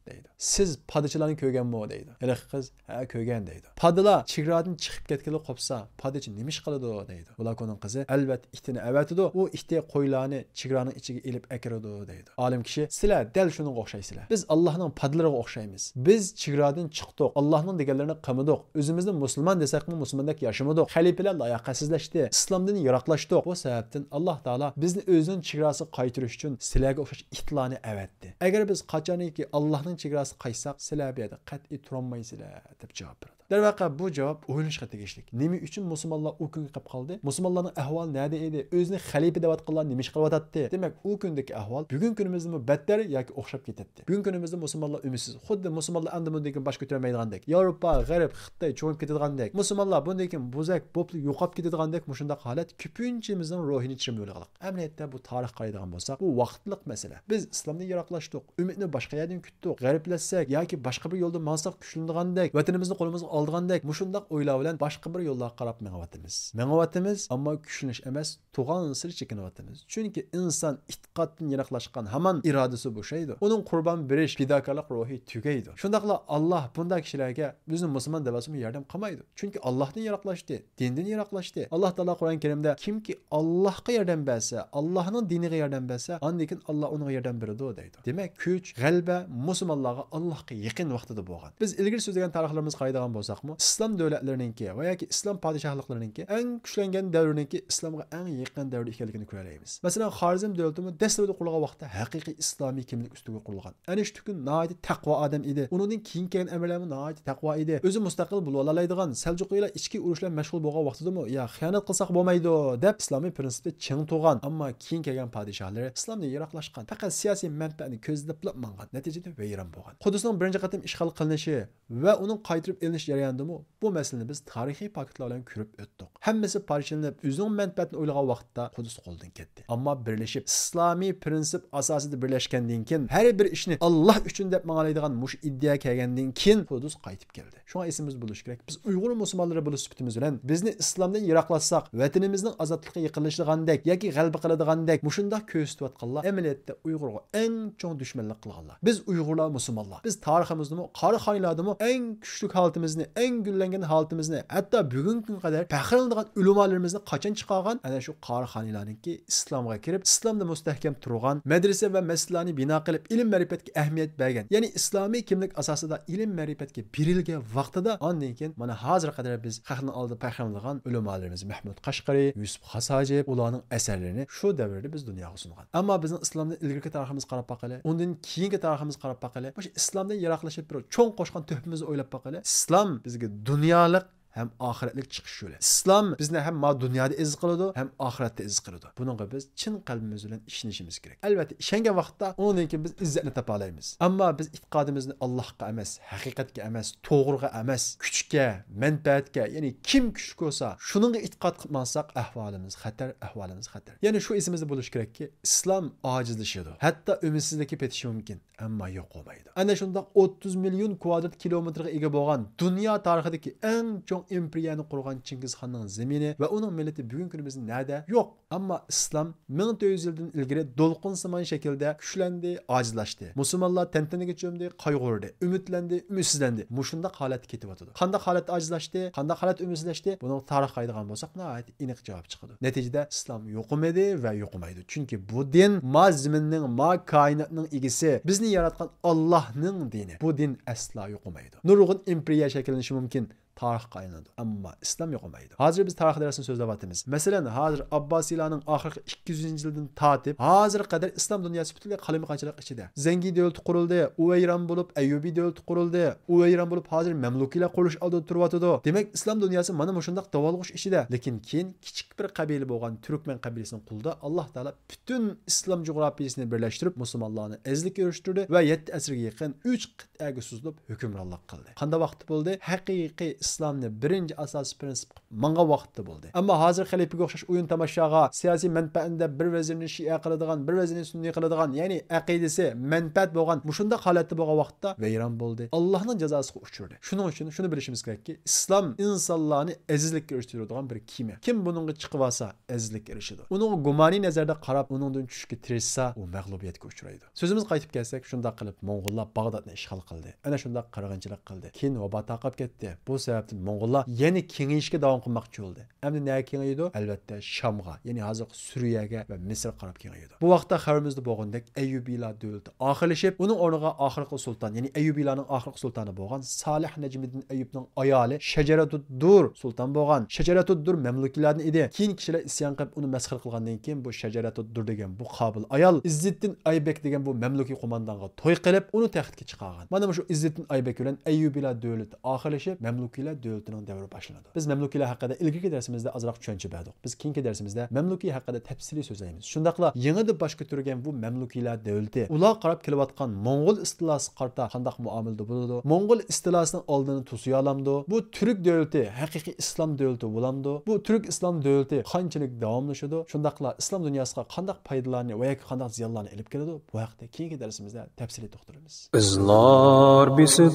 دەيدۇ. سىز پادىچىلارنى كۆرگەنمۇ؟ دەيدۇ. ھېلىقى قىز، ھە، كۆرگەن، دەيدۇ. پادىلا چېگرادىن چىقىپ كەتكىلى قوپسا، پادىچى نېمە ئىش قىلىدۇ؟ دەيدۇ. ھولاكونىڭ قىزى، ئەلۋەتتە، ئىتىنى ئەۋەتىدۇ، ئۇ ئىتى قويلارنى چېگرانىڭ ئىچىگە ئېلىپ ئەكىرىدۇ، دەيدۇ. ئالىم كىشى، سىلەر دەل شۇنىڭغا ئوخشايسىلەر. بىز ئاللاھنىڭ پادىلىرىغا ئوخشايمىز. بىز چېگرادىن چىقتۇق، ئاللاھنىڭ دېگەنلىرىنى قىلمىدۇق. ئۆزىمىزنى مۇسۇلمان دېسەكمۇ، مۇسۇلماندەك ياشىمىدۇق. خەلىپىلەر لاياقەتسىزلەشتى، ئىسلامدىن يىراقلاشتۇق. بۇ سەۋەبتىن ئاللاھ تائالا بىزنى ئۆزىنىڭ چېگراسىغا قايتۇرۇش ئۈچۈن سىلەرگە ئوخشاش ئىتلارنى ئەۋەتتى. ئەگەر بىز قاچانكى ئاللاھنىڭ چېگراسىغا قايتساق، سىلەر بۇ يەردە قەتئىي تۇرالمايسىلەر، دەپ جاۋاب بېرىدۇ. دەرۋەقە، بۇ جاۋاب ئويلىنىشقا تېگىشلىك. نېمە ئۈچۈن مۇسۇلمانلار ئۇ كۈنگە قېلىپ قالدى؟ مۇسۇلمانلارنىڭ ئەھۋالى نەدە ئىدى؟ ئۆزىنى خەلىپە دەۋاتقانلار نېمە ئىش قىلىۋاتاتتى؟ دېمەك، ئۇ كۈندىكى ئەھۋال بۈگۈنكى كۈنىمىزدىمۇ بەتتەر ياكى ئوخشاپ كېتەتتى. بۈگۈنكى كۈنىمىزدە مۇسۇلمانلار ئۈمىدسىز. خۇددى مۇسۇلمانلار ئەمدى بۇندىن كېيىن باش كۆتۈرەلمەيدىغاندەك، ياۋروپا، غەرب، خىتاي چوڭىيىپ كېتىدىغاندەك، مۇسۇلمانلار بۇندىن كېيىن بوزەك بوپلا يوقاپ كېتىدىغاندەك مۇشۇنداق ھالەت كۆپىنچىمىزنىڭ روھىنى چىرمىۋالغانلىق. ئەمەلىيەتتە بۇ تارىخقا قارايدىغان بولساق، بۇ ۋاقىتلىق مەسىلە. بىز ئىسلامدىن يىراقلاشتۇق، ئۈمىدنى باشقا يەردىن كۈتتۇق، غەرىبلەشسەك ياكى باشقا بىر يولدا ماڭساق كۈچلىنىدىغاندەك، ۋەتىنىمىزنى قولىمىزغا ئالىدىغاندەك، مۇشۇنداق ئويلار بىلەن باشقا بىر يوللارغا قاراپ مېڭىۋاتىمىز. مېڭىۋاتىمىز، ئەمما كۈچلىنىش ئەمەس، تۇغانسېرى چېكىنىۋاتىمىز. چۈنكى ئىنسان ئېتىقادتىن يىراقلاشقان ھامان ئىرادىسى بوشايدۇ. ئۇنىڭ قۇربان بېرىش، پىداكارلىق روھى تۈگەيدۇ. شۇنداقلا ئاللاھ بۇنداق كىشىلەرگە ئۆزىنى مۇسۇلمان دەۋالسىمۇ ياردەم قىلمايدۇ. چۈنكى ئاللاھتىن يىراقلاشتى، دىندىن يىراقلاشتى. ئاللاھ تائالا قۇرئان كەرىمدە، كىمكى ئاللاھقا ياردەم بەرسە، ئاللاھنىڭ دىنىغا ياردەم بەرسە، ئاندىن كېيىن ئاللاھ ئۇنىڭغا ياردەم بېرىدۇ، دەيدۇ. دېمەك، كۈچ، غەلىبە مۇسۇلمانلارغا ئاللاھقا يېقىن ۋاقتىدا بولغان. بىز ئىلگىرى سۆزلىگەن تارىخلىرىمىزغا قارايدىغان بولساقمۇ، ئىسلام دۆلەتلىرىنىڭكى ۋە ياكى ئىسلام پادىشاھلىقلىرىنىڭكى ئەڭ كۈچلەنگەن دەۋرىنىڭكى ئىسلامغا ئەڭ يېقىن دەۋر ئىكەنلىكىنى كۆرەلەيمىز. مەسىلەن، خارزم دۆلىتىمۇ دەسلىپىدە قۇرۇلغان ۋاقىتتا ھەقىقىي ئىسلامىي كىملىك ئۈستىگە قۇرۇلغان. ئەنە شۇ تۈكۈن ناھايىتى تەقۋا ئادەم ئىدى. ئۇنىڭدىن كېيىن كەلگەن ئەمىرلەرمۇ ناھايىتى تەقۋا ئىدى. ئۆزى مۇستەقىل بولۇۋالالايدىغان، سەلجۇقىيلار ئىچكى ئۇرۇش بىلەن مەشغۇل بولغان ۋاقتىدىمۇ، يا خىيانەت قىلساق بولمايدۇ، دەپ ئىسلامىي پىرىنسىپتا چىڭ تۇرغان، ئەمما كېيىن كەلگەن پادىشاھلىرى ئىسلامدىن يىراقلاشقان، پەقەت سىياسىي مەنپەئەتنى كۆزلەپلا ماڭغان. نەتىجىدە ۋەيران بولغان. قۇدۇسنىڭ بىرىنچى قېتىم ئىشغال قىلىنىشى ۋە ئۇنىڭ قايتۇرۇپ ئېلىنىش جەريانىدىمۇ بۇ مەسىلىنى بىز تارىخىي پاكىتلار بىلەن كۆرۈپ ئۆتتۇق. ھەممىسى پارچىلىنىپ، ئۆزىنىڭ مەنپەئەتىنى ئويلىغان ۋاقىتتا قۇدۇس قولدىن كەتتى. ئەمما بىرلىشىپ، ئىسلامىي پىرىنسىپ ئاساسىدا بىرلەشكەندىن كېيىن، ھەر بىر ئىشنى ئاللاھ ئۈچۈن دەپ ماڭالايدىغان مۇشۇ ئىدىيە كەلگەندىن كېيىن قۇدۇس قايتىپ كەلدى. شۇڭا ئېسىمىزدە بولۇشى كېرەك، بىز ئۇيغۇر مۇسۇلمانلىرى بولۇش سۈپىتىمىز بىلەن بىزنى ئىسلامدىن يىراقلاتساق، ۋەتىنىمىزنىڭ ئازادلىقى يېقىنلىشىدىغاندەك ياكى غەلىبە قىلىدىغاندەك مۇشۇنداق كۆرسىتىۋاتقانلار ئەمەلىيەتتە ئۇيغۇرغا ئەڭ چوڭ دۈشمەنلىك قىلغانلار. بىز ئۇيغۇرلار مۇسۇلمانلار. بىز تارىخىمىزدىمۇ، قاراخانىيلاردىمۇ ئەڭ كۈچلۈك ھالىتىمىزنى، ئەڭ گۈللەنگەن ھالىتىمىزنى، ھەتتا بۈگۈنكى كۈنگە قەدەر پەخىرلىنىدىغان ئۆلىمالىرىمىزنى قاچان چىقارغان؟ ئەنە شۇ قاراخانىيلارنىڭكى ئىسلامغا كىرىپ، ئىسلامدا مۇستەھكەم تۇرغان، مەدرىسە ۋە مەسچىتلارنى بىنا قىلىپ، ئىلىم-مەرىپەتكە ئەھمىيەت بەرگەن، يەنى ئىسلامىي كىملىك ئاساسىدا ئىلىم-مەرىپەتكە بېرىلگەن ۋاقتىدا، ئاندىن كېيىن مانا ھازىرغا قەدەر بىز خەقنىڭ ئالدىدا پەخىرلىنىدىغان ئۆلىمالىرىمىز مەھمۇد قەشقىرى، يۈسۈپ خاس ھاجىپ، ئۇلارنىڭ ئەسەرلىرىنى شۇ دەۋردە بىز دۇنياغا سۇنغان. ئەمما بىزنىڭ ئىسلامدىن ئىلگىرىكى تارىخىمىزغا قاراپ باقايلى، ئۇندىن كېيىنكى تارىخىمىزغا قاراپ باقايلى، مۇشۇ ئىسلامدىن يىراقلىشىپ بىر چوڭ قوشقان تۆھپىمىزنى ئويلاپ باقايلى. ئىسلام بىزگە دۇنيالىق ھەم ئاخىرەتلىك چىقىش يولى. ئىسلام بىزنى ھەم ما دۇنيادا ئەزىز قىلىدۇ، ھەم ئاخىرەتتە ئەزىز قىلىدۇ. بۇنىڭغا بىز چىن قەلبىمىز بىلەن ئىشىنىشىمىز كېرەك. ئەلۋەتتە، ئىشەنگەن ۋاقىتتا ئۇنىڭدىن كېيىن بىز ئىززەتنى تاپالايمىز. ئەمما بىز ئېتىقادىمىزنى ئاللاھقا ئەمەس، ھەقىقەتكە ئەمەس، توغرىغا ئەمەس، كۈچكە، مەنپەئەتكە، يەنى كىم كۈچلۈك بولسا، شۇنىڭغا ئېتىقاد قىلىپ ماڭساق، ئەھۋالىمىز خەتەر، ئەھۋالىمىز خەتەر. يەنى شۇ ئېسىمىزدە بولۇشى كېرەككى، ئىسلام ئاجىزلىشىدۇ، ھەتتا ئۈمىدسىزلىككە پېتىشى مۇمكىن. ئەمما يوق بولمايدۇ. ئەنە شۇنداق ئوتتۇز مىليون كۋادرات كىلومېتىرغا ئىگە بولغان دۇنيا تارىخىدىكى ئەڭ چوڭ ئىمپېرىيەنى قۇرغان چىڭگىزخاننىڭ زېمىنى ۋە ئۇنىڭ مىللىتى بۈگۈنكى كۈنىمىزدە نەدە؟ يوق. ئەمما ئىسلام مىڭ تۆت يۈز يىلدىن ئىلگىرى دولقۇنسىمان شەكىلدە كۈچلەندى، ئاجىزلاشتى. مۇسۇلمانلار تەنتەنىگە چۆمدى، قايغۇردى، ئۈمىدلەندى، ئۈمىدسىزلەندى. مۇشۇنداق ھالەتتە كېتىۋاتىدۇ. قانداق ھالەتتە ئاجىزلاشتى؟ قانداق ھالەتتە ئۈمىدسىزلەشتى؟ بۇنىڭغا تارىخ قارايدىغان بولساق، ناھايىتى ئېنىق جاۋاب چىقىدۇ. نەتىجىدە ئىسلام يوقىمىدى ۋە يوقىمايدۇ. چۈنكى بۇ دىن ما زېمىننىڭ، ما كائىناتنىڭ ئىگىسى، بىزنى ياراتقان ئاللاھنىڭ دىنى. بۇ دىن ئەسلا يوقىمايدۇ. نۇرغۇن ئىمپېرىيە شەكىللىنىشى مۇمكىن، تارىخقا ئايلىنىدۇ. ئەمما ئىسلام يوقىمايدۇ. ھازىر بىز تارىخ دەرسىنى سۆزلەۋاتىمىز. مەسىلەن، ھازىر ئابباسىيلارنىڭ ئاخىرقى ئىككى يۈزىنچى يىلدىن تارتىپ ھازىرغا قەدەر ئىسلام دۇنياسى پۈتۈنلەي قالايمىقانچىلىق ئىچىدە. زەڭگى دۆلىتى قۇرۇلدى، ئۇ ۋەيران بولۇپ، ئەييۇبىي دۆلىتى قۇرۇلدى، ئۇ ۋەيران بولۇپ، ھازىر مەملۇكىيلار قۇرۇلۇش ئالدىدا تۇرۇۋاتىدۇ. دېمەك، ئىسلام دۇنياسى مانا مۇشۇنداق داۋالغۇش ئىچىدە. لېكىن كېيىن كىچىك بىر قەبىلە بولغان تۈركمەن قەبىلىسىنىڭ قولىدا ئاللاھ تائالا پۈتۈن ئىسلام جۇغراپىيىسىنى بىرلەشتۈرۈپ، مۇسۇلمانلارنى ئەزىلىككە ئېرىشتۈردى ۋە يەتتە ئەسىرگە يېقىن ئۈچ قىتئەگە سوزۇلۇپ ھۆكۈمرانلىق قىلدى. قانداق ۋاقىتتا بولدى؟ ھەقىقىي ئىسلامنى بىرىنچى ئاساسىي پىرىنسىپ قىلىپ ماڭغان ۋاقىتتا بولدى. ئەمما ھازىر خەلىپىگە ئوخشاش ئويۇن تاماشاغا، سىياسىي مەنپەئەتىنى دەپ بىر ۋەزىرنى شىئە قىلىدىغان، بىر ۋەزىرنى سۈننىي قىلىدىغان، يەنى ئەقىدىسى، مەنپەئەت بولغان مۇشۇنداق ھالەتتە بولغان ۋاقىتتا ۋەيران بولدى. ئاللاھنىڭ جازاسىغا ئۇچرىدى. شۇنىڭ ئۈچۈن شۇنى بىلىشىمىز كېرەككى، ئىسلام ئىنسانلارنى ئەزىزلىككە ئېرىشتۈرىدىغان بىر كېمە. كىم بۇنىڭغا چىقىۋالسا، ئەزىزلىككە ئېرىشىدۇ. ئۇنىڭغا گۇمانىي نەزەردە قاراپ، ئۇنىڭدىن چۈشۈشكە تىرىشسا، ئۇ مەغلۇبىيەتكە ئۇچرايدۇ. سۆزىمىزگە قايتىپ كەلسەك، شۇنداق قىلىپ موڭغۇللار باغدادنى ئىشغال قىلدى. ئەنە شۇنداق قىرغىنچىلىق قىلدى. كېيىن ۋابا تارقاپ كەتتى. بۇ سەۋەبتىن موڭغۇللار يەنە كېڭىيىشكە داۋام قىلماقچى بولدى. ئەمدى نەگە كېڭىيىدۇ؟ ئەلۋەتتە، شامغا، يەنى ھازىرقى سۈرىيەگە ۋە مىسىرغا قاراپ كېڭىيىدۇ. بۇ ۋاقىتتا خەۋىرىمىزدە بولغىنىدەك، ئەييۇبىيلار دۆلىتى ئاخىرلىشىپ، ئۇنىڭ ئورنىغا ئاخىرقى سۇلتان، يەنى ئەييۇبىيلارنىڭ ئاخىرقى سۇلتانى بولغان سالىھ نەجمىدىن ئەييۇبنىڭ ئايالى شەجەرەتۇد دۇر سۇلتان بولغان. شەجەرەتۇد دۇر مەملۇكىيلاردىن ئىدى. كېيىن كىشىلەر ئىسيان قىلىپ، ئۇنى مەسخىرە قىلغاندىن كېيىن، بۇ شەجەرەتۇد دۇر دېگەن بۇ قابىل ئايال ئىززىتتىن ئايبەك دېگەن بۇ مەملۇكىي قوماندانغا توي قىلىپ، ئۇنى تەختكە چىقارغان. مانا مۇشۇ ئىززىتتىن ئايبەك بىلەن ئەييۇبىيلار دۆلىتى ئاخىرلىشىپ، مەملۇكىيلار دۆلىتىنىڭ دەۋرى باشلىنىدۇ. بىز مەملۇكىيلار ھەققىدە ئىلگىرىكى دەرسىمىزدە ئازراق چۈشەنچە بەردۇق. بىز كېيىنكى دەرسىمىزدە مەملۇكىي ھەققىدە تەپسىلىي سۆزلەيمىز. شۇنداقلا يېڭىدىن باش كۆتۈرگەن بۇ مەملۇكىيلار دۆلىتى، ئۇلارغا قاراپ كېلىۋاتقان موڭغۇل ئىستىلاسىغا قارىتا قانداق مۇئامىلىدە بولىدۇ؟ موڭغۇل ئىستىلاسىنىڭ ئالدىنى توسۇيالامدۇ؟ بۇ تۈرك دۆلىتى ھەقىقىي ئىسلام دۆلىتى بولامدۇ؟ بۇ تۈرك ئىسلام دۆلىتى قانچىلىك داۋاملىشىدۇ؟ شۇنداقلا ئىسلام دۇنياسىغا قانداق پايدىلارنى ۋە ياكى قانداق زىيانلارنى ئېلىپ كېلىدۇ؟ بۇ ھەقتە كېيىنكى دەرسىمىزدە تەپسىلىي توختىلىمىز. ئىزلار بېسىپ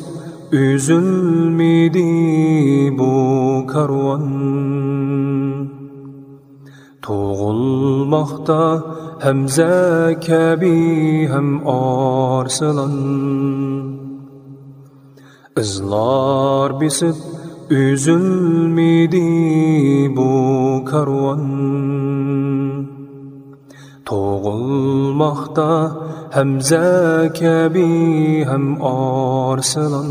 ئۈزۈلمىدى بۇ كارۋان. تۇغۇلماقتا ھەمزە كەبى ھەم ئارسلان. ئىزلار بېسىپ ئۈزۈلمىدى بۇ كارۋان. تۇغۇلماقتا ھەمزە كەبى ھەم ئارسلان.